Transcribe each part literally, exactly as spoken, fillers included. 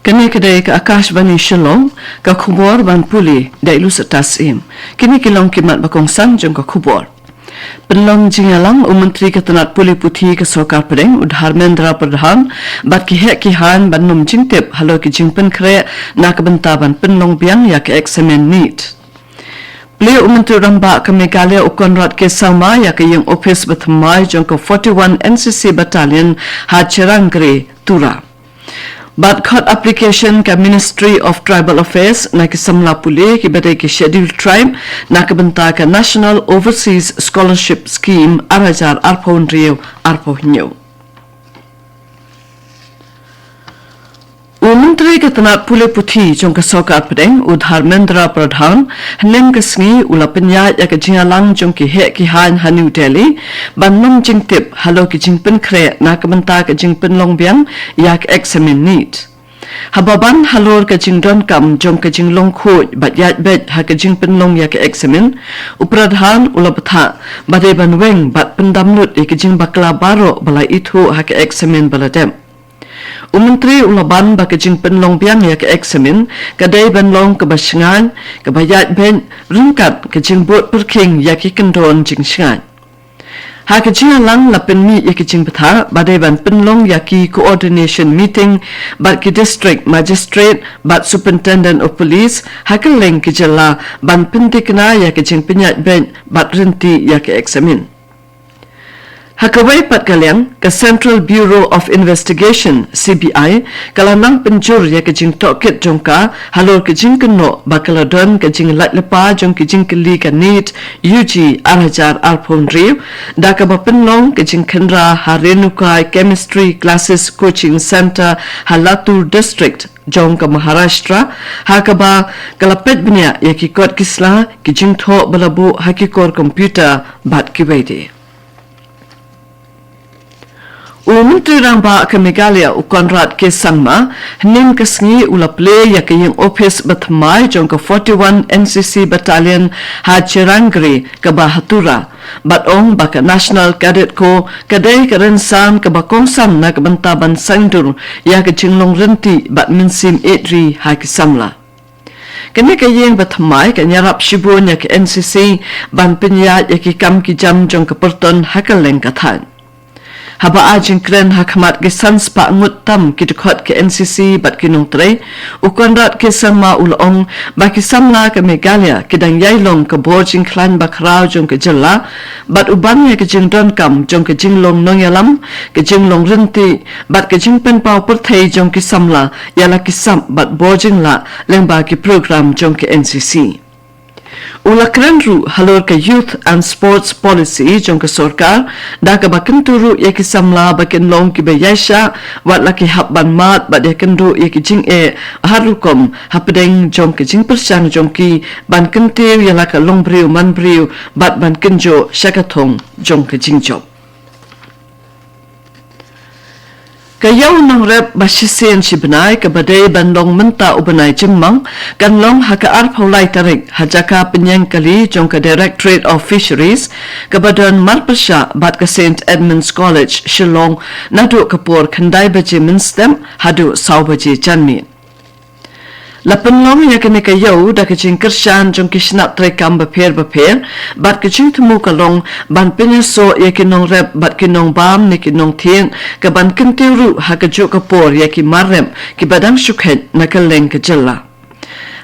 Kane ka dei ka Akashvani Shillong, ka khubor ban pule da i Lucy Tasim. Kine ki long ki mat ba kongsan jong ka khubor. Pynlong jingïalang u Myntri ka tnat pule puthi ka Sorkar Pdeng u Dharmendra Pradhan bad ki heh ki haiñ ban nym jingtip halor ki jingpynkhreh na ka bynta ban pynlong biang ïa ka eksamin NEET. Plie u Myntri Rangbah ka Meghalaya u Conrad K Sangma ïa ka ïing ophis ba thymmai jong ka forty-one N C C Battalion ha Cherangre, Tura. Bad khot application ka Ministry of Tribal Affairs na ki samla pule kiba dei ki Scheduled Tribe na ka bynta ka National Overseas Scholarship Scheme ar hajar arphew hynriew arphew hynñiew. U Myntri ka tnat pule puthi jong ka Sorkar Pdeng u Dharmendra Pradhan hynnin ka sngi u la pynïaid ïa ka jingïalang jong ki heh ki haiñ ha New Delhi ban nym jingtip halor ki jingpynkhreh na ka bynta ka jingpynlong biang ïa ka eksamin NEET. Haba ban halor ka jingdonkam jong ka jinglong khuid bad ïaid beit ha ka jingpynlong ïa ka eksamin, u Pradhan u la bthah ba dei ban weng bad pyndam lut ïa ka jingbakla baroh ba la ithuh ha ka eksamin ba la dep. U Myntri u la ban ba ka jingpynlong biang ïa ka eksamin ka dei ban long kaba shngaiñ, kaba ïaid beit ryngkat ka jingbud pyrkhing ïa ki kyndon jingshngaiñ. Ha ka jingïalang la pynmih ïa ka jingbthah ba dei ban pynlong ïa ki coordination meeting bad ki district magistrate bad superintendent of police ha kylleng ki jylla ban pyntikna ïa ka jingpynïaid beit bad rynti ïa ka eksamin. Ha kawei pat ka liang, ka Central Bureau of Investigation, C B I, ka la nang pynjur ïa ka jingtohkit jong ka halor ka jingkynnoh ba ka la don ka jinglait lypa jong ka jingkylli ka NEET U G ar hajar arphew hynriew da kaba pynlong ka jingkhynra ha Renukai Chemistry Classes Coaching Centre ha Latur District jong ka Maharashtra, ha kaba ka la peit bniah ïa ki kot ki sla, ki jingthoh ba la buh ha ki kor computer bad kiwei de. U Myntri Rangbah ka Meghalaya u Conrad K Sangma hynnin ka sngi u la plie ïa ka ïing ophis ba thymmai jong ka forty-one N C C Battalion ha Cherangre kaba ha Tura bad ong ba ka National Cadet Corps ka dei ka rynsan kaba kongsan na ka bynta ban saiñdur ïa ka jinglong rynti bad mynsiem ïeit ri ha ki samla. Kane ka ïing ba thymmai kan ïarap shibun ïa ka N C C ban pynïaid ïa ki kam ki jam jong ka pyrton ha kylleng ka thaiñ. Haba ai jingkren ha khmat ki san spah ngut tam ki dkhot ka N C C bad ki nongtrei, u Conrad K Sangma u la ong ba ki samla ka Meghalaya ki dang ïai long ka bor jingkhlaiñ ba khraw jong ka jylla bad u ban ïa ka jingdonkam jong ka jinglong nongïalam, ka jinglong rynti bad ka jingpynpaw pyrthei jong ki samla ïa la ki sap bad bor jinglah lyngba ki program jong ka N C C. U la kren ruh halor ka Youth and Sports Policy jong ka sorkar da kaba kyntu ruh ïa ki samla ba kin long kiba ïaishah wat la ki hap ban mad bad ïakynduh ïa ki jingeh har rukom hapdeng jong ka jingpyrshang jong ki ban kyntiew ïa la ka longbriew manbriew bad ban kynjoh sha ka thong jong ka jingjop. Ka ïew nongrep ba shisien shi bnai kaba dei ban long mynta u bnai Jymmang kan long ha ka arphew lai tarik ha jaka pynïeng kali jong ka Directorate of Fisheries kaba don marpyrshah bad ka Saint Edmund's College Shillong naduh ka por khyndai baje mynstep haduh saw baje janmiet. La pynlong ïa kane ka ïew da ka jingkyrshan jong ki shnat treikam bapher bapher bad ka jingthmu ka long ban pynïasoh ïa ki nongrep bad ki nongbam ne ki nongthied kaban kyntiew ruh ha kajuh ka por ïa ki mar rep kiba dang shu kheit na kylleng ka jylla.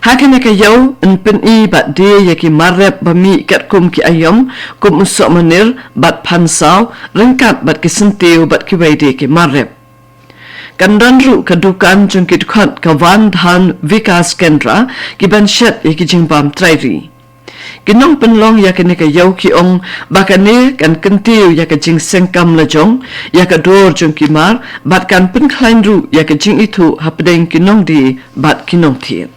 Ha kane ka ïew yn pyni bad die ïa ki mar rep ba mih katkum ki aïom kum u sohmynir bad phansaw ryngkat bad ki syntiew bad kiwei de ki mar rep. Kan don ruh ka dukan jong ki dkhot ka Van Dhan Vikas Kendra kiban shet ïa ki jingbam trai ri. Ki nongpynlong ïa kane ka ïew ki ong ba kane kan kyntiew ïa ka jingsengkam lajong ïa ka dor jong ki mar bad kan pynkhlaiñ ruh ïa ka jingithuh hapdeng ki nongdie bad ki nongthied.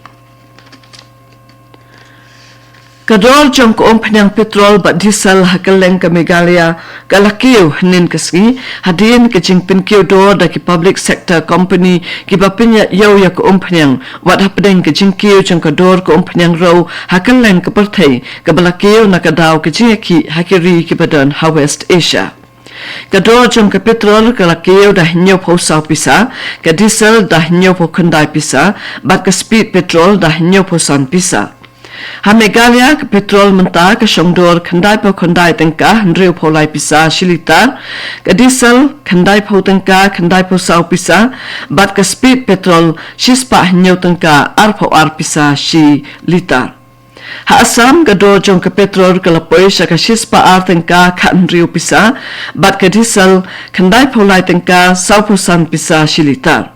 Ka dor jong ka umphniang petrol bad diesel ha kylleng ka Meghalaya ka la kiew hynnin ka sngi hadien ka jingpynkiew dor da ki public sector company kiba pynïaid ïew ïa ka umphniang wat hapdeng ka jingkiew jong ka dor ka umphniang rew ha kylleng ka pyrthei kaba la kiew na ka daw ka jingïakhih ha ki ri kiba don ha West Asia. Ka dor jong ka petrol ka la kiew da hynñiewphew saw pisa, ka diesel da hynñiewphew khyndai pisa, bad ka speed petrol da hynñiewphew san pisa. Ha Meghalaya ka petrol mynta ka shong dor khyndaiphew khyndai tyngka hynriewphew lai pisa shi litar, ka diesel khyndaiphew tyngka khyndaiphew saw pisa, bad ka speed petrol shispah hynñiew tyngka arphew ar pisa shi litar. Ha Assam ka dor jong ka petrol ka la poi sha ka shispah ar tyngka khathynriew pisa, bad ka diesel khyndaiphew lai tyngka sawphew san pisa shi litar.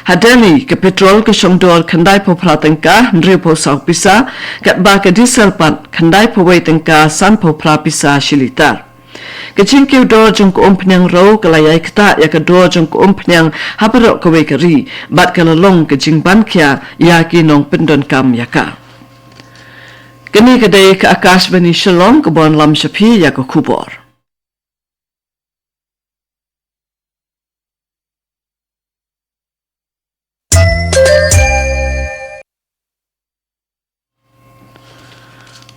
Ha Delhi ka petrol ka shong dor khyndaiphew phra tyngka hynriewphew saw pisa, katba ka diesel pat khyndaiphew wei tyngka sanphew phra pisa shi litar. Ka jingkiew dor jong ka umphniang ruh ka la ïai ktah ïa ka dor jong ka umphniang ha baroh kawei ka ri, bad ka la long ka jingbankhia ïa ki nongpyndonkam ïa ka. Kane ka dei ka Akashvani Shillong kaba wanlam sha phi ïa ka khubor.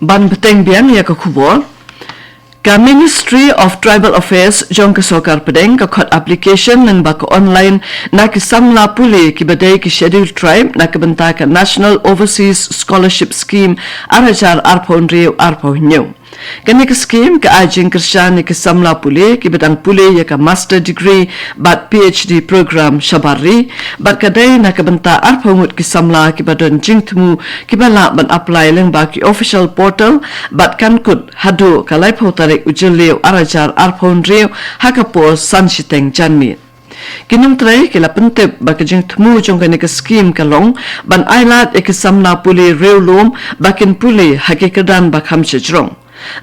Ban bteng biang ïa ka khubor. Ka Ministry of Tribal Affairs jong ka Sorkar Pdeng ka khot application lyngba ka online na ki samla pule kiba dei ki Scheduled Tribe na ka bynta ka National Overseas Scholarship Scheme ar hajar arphew hynriew arphew hynñiew. Kane ka skim ka ai jingkyrshan ïa ki samla pule kiba dang pule ïa ka master degree bad P H D program shabar ri, bad ka dei na ka bynta arphew ngut ki samla kiba don jingthmu kiba lah ban apply lyngba ki official portal, bad kan kut haduh ka laiphew tarik u Jylliew ar hajar arphew hynriew ha ka por san shiteng janmiet. Ki nongtrei ki la pyntip ba ka jingthmu jong kane ka skim ka long ban ailad ïa ki samla pule riewlum ba kin pule ha ki kyrdan ba kham shajrong.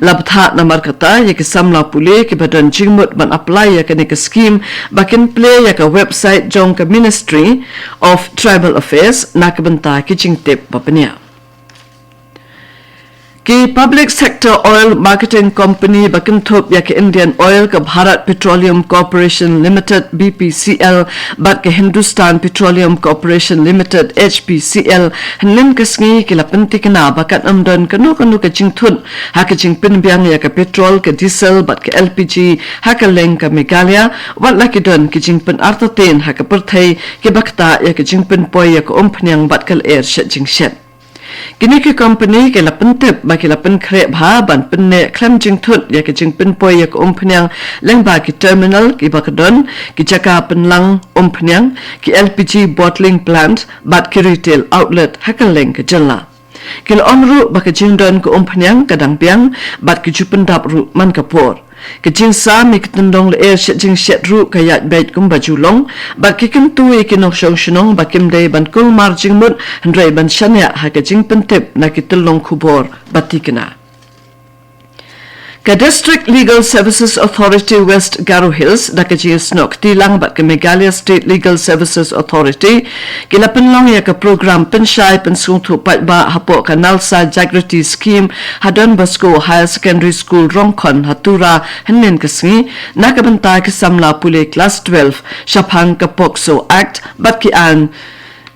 La bthah namar kata ïa ki samla pule kiba don jingmut ban apply ïa kane ka skim ba kin plie ïa ka website jong ka Ministry of Tribal Affairs na ka bynta ki jingtip ba bniah. Ki Public Sector Oil Marketing Company ba kynthup ïa ka Indian Oil, ka Bharat Petroleum Corporation Limited, B P C L, bad ka Hindustan Petroleum Corporation Limited, H P C L, hynnin ka sngi ki la pyntikna ba kan ym don kano kano ka jingthut ha ka jingpynbiang ïa ka petrol, ka diesel bad ka L P G ha kylleng ka Meghalaya, wat la ki don ki jingpynartatien ha ka pyrthei kiba ktah ïa ka jingpynpoi ïa ka umphniang bad ka lyer shet jingshet. Kine ki company ki la pyntip ba ki la pynkhreh bha ban pynneh khlem jingthut ïa ka jingpynpoi ïa ka umphniang lyngba ki terminal kiba ka don, ki jaka pynlang umphniang, ki L P G bottling plant bad ki retail outlet ha kylleng ka jylla. Ki la ong ruh ba ka jingdon ka umphniang ka dang biang bad ki ju pyndap ruh man ka por. Ka jingsam ïa ki tyndong lyer shet jingshet ruh ka ïaid beit kumba ju long, bad ki kyntu ïa ki nongshong shnong ba kim dei ban kulmar jingmut hynrei ban shaniah ha ka jingpyntip na ki tyllong khubor ba tikna. Ka District Legal Services Authority West Garo Hills da ka jingïasnoh kti lang bad ka Meghalaya State Legal Services Authority ki la pynlong ïa ka program pynshai pynsngewthuh paidbah hapoh ka NALSA Jagriti Scheme ha Don Bosco Higher Secondary School Rongkhon ha Tura hynnin ka sngi, na ka bynta ki samla pule klas twelve shaphang ka POCSO Act bad ki aiñ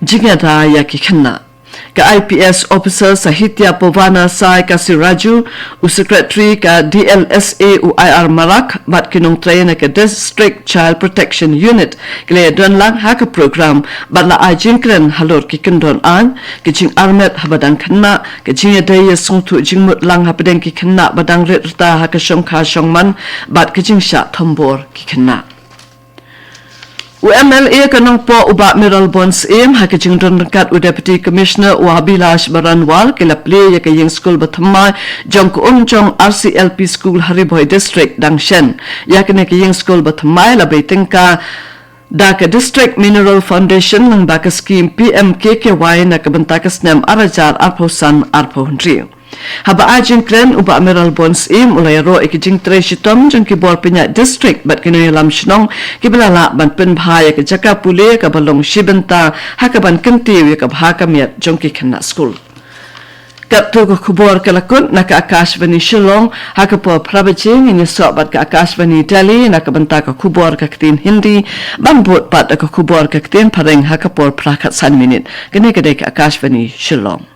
jingïada ïa ki khynnah. Ka I P S officer Sahitya Pavana Sai Kasiraju, u secretary ka D L S A u I R Marak bad ki nongtrei na ka District Child Protection Unit ki la ïadon lang ha ka program bad la ai jingkren halor ki kyndon aiñ, ka jingarmet haba dang khynnah, ka jingïadei ïasngewthuh jingmut lang hapdeng ki khynnah ba dang rit rta ha ka shongkha shongman bad ka jingshah thombor ki khynnah. U M L A ka Nongpoh u Bah Mayralborn Syiem ha ka jingdon ryngkat u Deputy Commissioner u Abhilash Baranwal ki la plie ïa ka ïing skul ba thymmai jong ka Umjong R C L P School ha Ri Bhoi District dang shen. Ïa kane ka ïing skul ba thymmai la bei tyngka da ka District Mineral Foundation lyngba ka skim P M K K Y na ka bynta ka snem ar hajar arphew san arphew hynriew. Haba ai jingkren u Bah Mayralborn Syiem u la ïaroh ïa ki jingtrei shitom jong ki bor pynïaid district bad ki nongïalam shnong kiba la lah ban pynbha ïa ka jaka pule kaba long shi bynta ha kaban kyntiew ïa ka bha ka miat jong ki khynnah skul. Katto ka khubor ka la kut na ka Akashvani Shillong, ha ka por phra baje ngin ïasoh bad ka Akashvani Delhi na ka bynta ka khubor ka ktien Hindi, ban bud pat da ka khubor ka ktien Phareng ha ka por phra khatsan minit. Kane ka dei ka Akashvani Shillong.